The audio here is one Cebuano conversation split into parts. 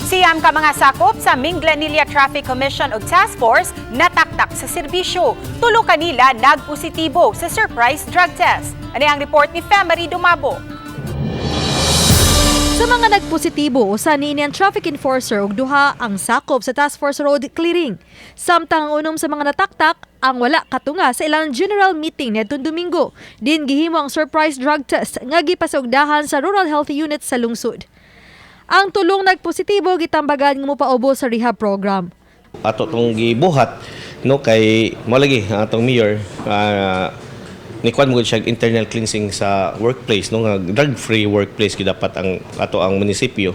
9 ka mga sakop sa Minglanilla Traffic Commission ug Task Force nataktak sa serbisyo. 3 kanila nagpositibo sa surprise drug test. Ani ang report ni Femery Dumabo. Sa mga nagpositibo, usa niini ang traffic enforcer ug duha ang sakop sa Task Force Road Clearing. Samtang ang 6 sa mga nataktak ang wala katunga sa ilang general meeting niadtong Domingo. Din gihimo ang surprise drug test nga gipasugdahan sa Rural Health Unit sa lungsod. Ang 3 nagpositibo gitambagan nga mopaubo sa rehab program. Ato tong gibuhat, no, kay mo lagi ang atong mayor, ni kuan mo gud siya internal cleansing sa workplace, no, nga drug free workplace gyud dapat ang ato ang munisipyo.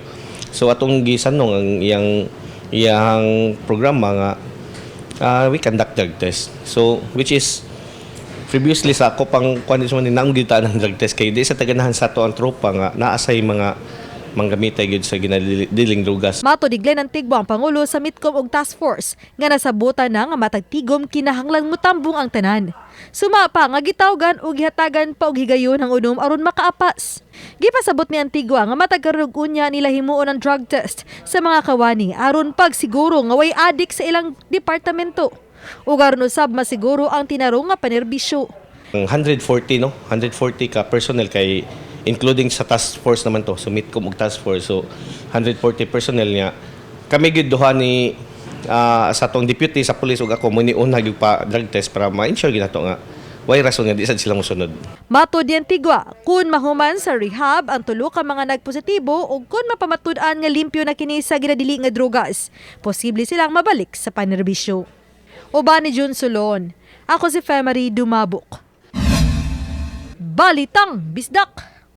So atong gisanong ang iyang iyang programa nga we conduct drug test, so which is previously sa ako pang kuan sa man nang gita ng drug test kay di sa taganahan sa ato ang tropa nga naa say mga manggamitay gyud sa ginadiling drugas. Mato ni Glenn Antigua, ang pangulo sa Mitcom ug Task Force, nga nasabutan na nga matag tigom kinahanglan mutambong ang tanan. Suma pa nga gitawgan ug gihatagan pa og higayon ang 6 aron makaapas. Gipasabot ni Antigua nga matag karon unya nila himuon ang drug test sa mga kawani aron pagsiguro nga way adik sa ilang departamento. Ug aron usab masiguro ang tinarong nga panerbisyo. Ang 140, no, 140 ka personnel kay including sa task force naman to, so Mitcom ug task force, so 140 personnel niya. Kami gyud duha ni sa atong deputy sa police ug ako mo ni una gyud pa drug test para ma-ensure gyud nato nga way rason nga di sad sila mosunod. Matod ni Antigua, kun mahuman sa rehab ang 3 ka mga nagpositibo ug kun mapamatud-an nga limpyo na kini sa ginadili nga drugas, posible silang mabalik sa panerbisyo. Uban ni June Solon, ako si Femery Dumabok. Balitang Bisdak!